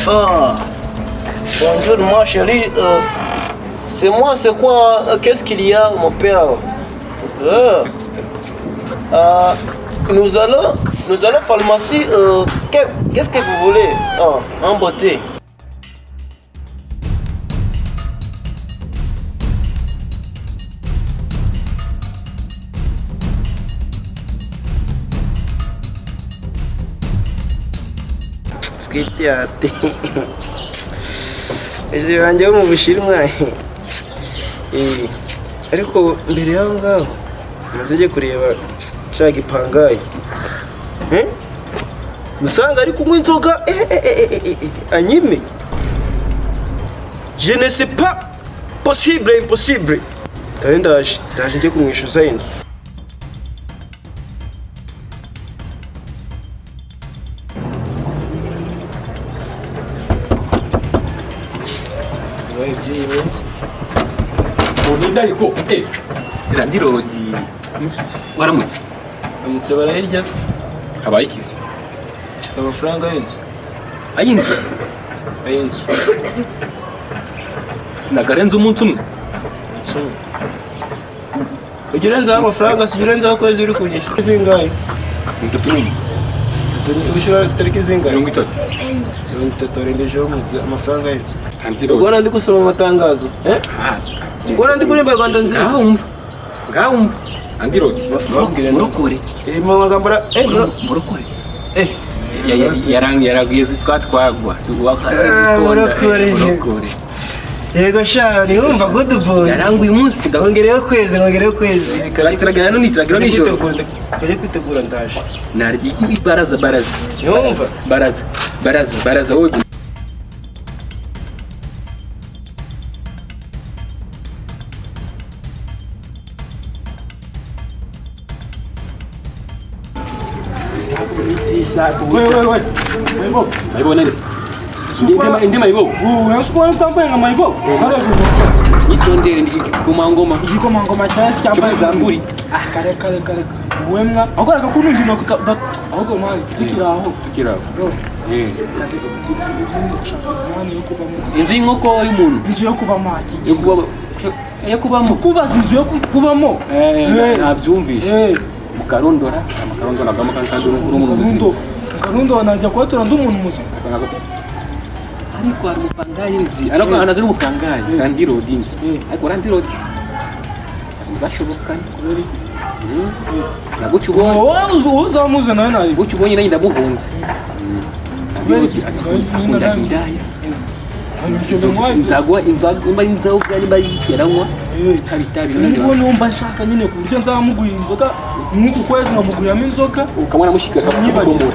Ah, bonjour ma chérie. C'est moi, c'est quoi? Qu'est-ce qu'il y a, mon père? Euh, euh, nous allons pharmacie. Qu'est-ce que vous voulez? Ah, en beauté. Twite hejuru yanjye yo mu Bushinwa. Eh, ariko mbere y'aho ngaho maze njye kureba cya gipangayi. Eh? Musanga ari kunywa inzoga, eh, eh, eh, eh, eh, eh, anyime, je ne sais pas, possible, impossible. Kandi ndaje, ndaje njye kumwishyuza inzu. Bibaye by'iyi minsi. Urinda ariko Randirodi, waramutse? Ndamutse, barayirya. Habaye ikisi? Nshaka amafaranga y'inzu. Ay'inzu? Ay'inzu. Sinagarenze umunsi umwe. Ujya urenzaho amafaranga si ujya urenzaho ukwezi uri kunyishyura zingahe? 31. Wishyura tariki zingahe? 30. 30 warengejeho amafaranga y'inzu. Randirodi. Ubwo ndi gusoma amatangazo, eh? Ubwo ndi kuririmba Rwanda nziza. Ngaho wumva, ngaho wumva Randirodi. Bakubwira ngo- Murokore. Eh, mu magambo Murokore. Eh. Yaragiye twatwagwa. Ah, murokore. Murokore. Yego sha, ntiwumva good boy. Yaranguye umunsi Ngongereho ukwezi, ngongereho ukwezi. Turagira none, turagira nijoro. Tujye kwitegura, ndaje. Nari baraza, baraza. Ntiwumva? Baraza, baraza, baraza wowe. We, we, we. Mayibobo. Mayibobo nani? Indi mayibobo. Ubu siko utambaye nka mayibobo. Kare. Nitondere, ndi igikomangoma. Igikomangoma cya se cyambaye Cyo Zamburi. Ah, kare kare kare. Wowe mwa. Ahubwo reka kunundi no kuta ahubwo man tukiri aho. Tukiraho. Bro. Eh. Umwanya yo kubamo. Inzu y'inkoko y'umuntu. Inzu yo kubamo akigi. Yo kuba, yo kubamo. Kubaza inzu yo kubamo. Eh, nabyumvishe. Eh. Mukarondora, amakarondora avamo kandi uri umuntu muzima. Karundo. Karundo najya kuhatura ndi umuntu muzima. Ariko hari umupangayi nzi. Ariko ntabwo ari umupangayi. Randirodi nzi. Ariko randirodi. Ntibashoboka. Ntabwo ubonye. Wowe uzamuze nawe nawe. Gutyo ubonye nanjye ndamuhunze. Kubera iki? Akunda indaya. Inzagwa, inzagwa, nimba ari inzoga, nimba ari iteranywa, itabi, itabi. Niba numva nshaka nyine ku buryo nzamugurira inzoga nk'uku kwezi nkamuguriramo inzoga. Ukabona mushika akamubomora.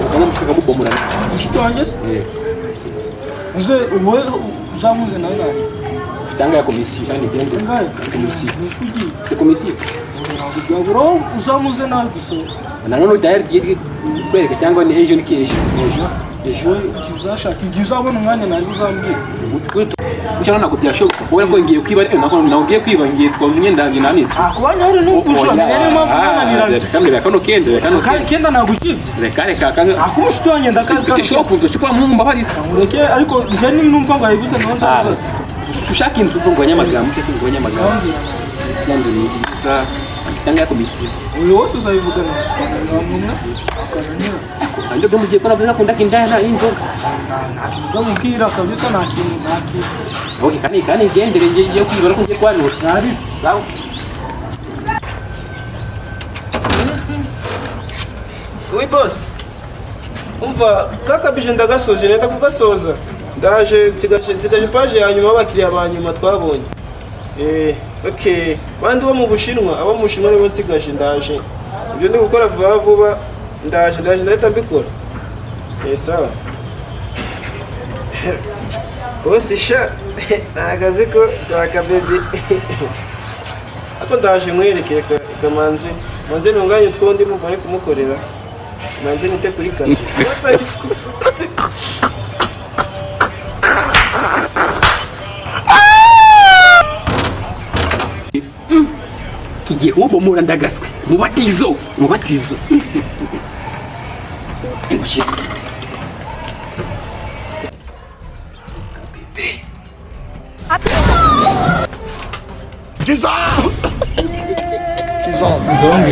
Ukabona mushika akamubomora. Mushiki wanjye se? Eh. Uze wowe uzamuze nawe nawe. Ufite angahe ya komisiyo kandi igende? Angahe? Komisiyo. Ugiye. Ufite komisiyo? Ntabwo wowe uzamuze nawe gusa. Nanone dayari tugiye kwereka cyangwa ni ejo, ni ejo. Ejo. Ejo. Wowe igihe uzashaka, igihe uzabona umwanya nawe uzambwira. Gutyo ntabwo byashoboka kubera ko ngiye kwiba, ariko ntabwo ngiye kwiba, ngiye twabona imyenda yanjye nanitse. Ah, kuba nyari n'ubujura niyo mpamvu nananiranye. Reka kano kenda, reka kano Kandi kenda. kenda ntabwo ukibye. Reka, reka kano. Ah, kuba umushuti wanjye ndakazi. Mfite shop, nzu shop mungu mbabarira. Ureke, ariko njye ninumva ngo ayibuze niho nzamubaza. Ushaka inzu ubwo ngwanyamagambo, ushaka inzu ngwanyamagambo. Ya nzu ni nziza. Mfite angahe komisiyo? Uyu wowe tuzabivugana tukaganira akananira. Andi byo mugiye ko navuze akunda indaya na inzoga. Nta kintu ndamubwira kabisa, nta kintu, nta kintu. Okay, kandi kandi igendere, ngiye ngiye kwiba, ko ngiye kwanura. Ntari. Sawa. Oui boss. Umva kakabije, ndagasoje, nenda kugasoza. Ndaje, nsigaje page ya nyuma, abakiriya ba nyuma twabonye. Eh, okay. Bandi bo mu Bushinwa, abo mu Bushinwa nibo nsigaje, ndaje. Ibyo ndi gukora vuba vuba, ndaje, ndaje ndahita mbikora. Eh, sawa. Boss sha, nagazi ko byaka baby. Ako ndaje nkwereke, reka reka manze. Manze ntunganye utwo ndimo mbone kumukorera. Manze nite kuri kazi. Kigiye kumubomora ndagaswe. Mubatizo, mubatizo. Ingushye. Donc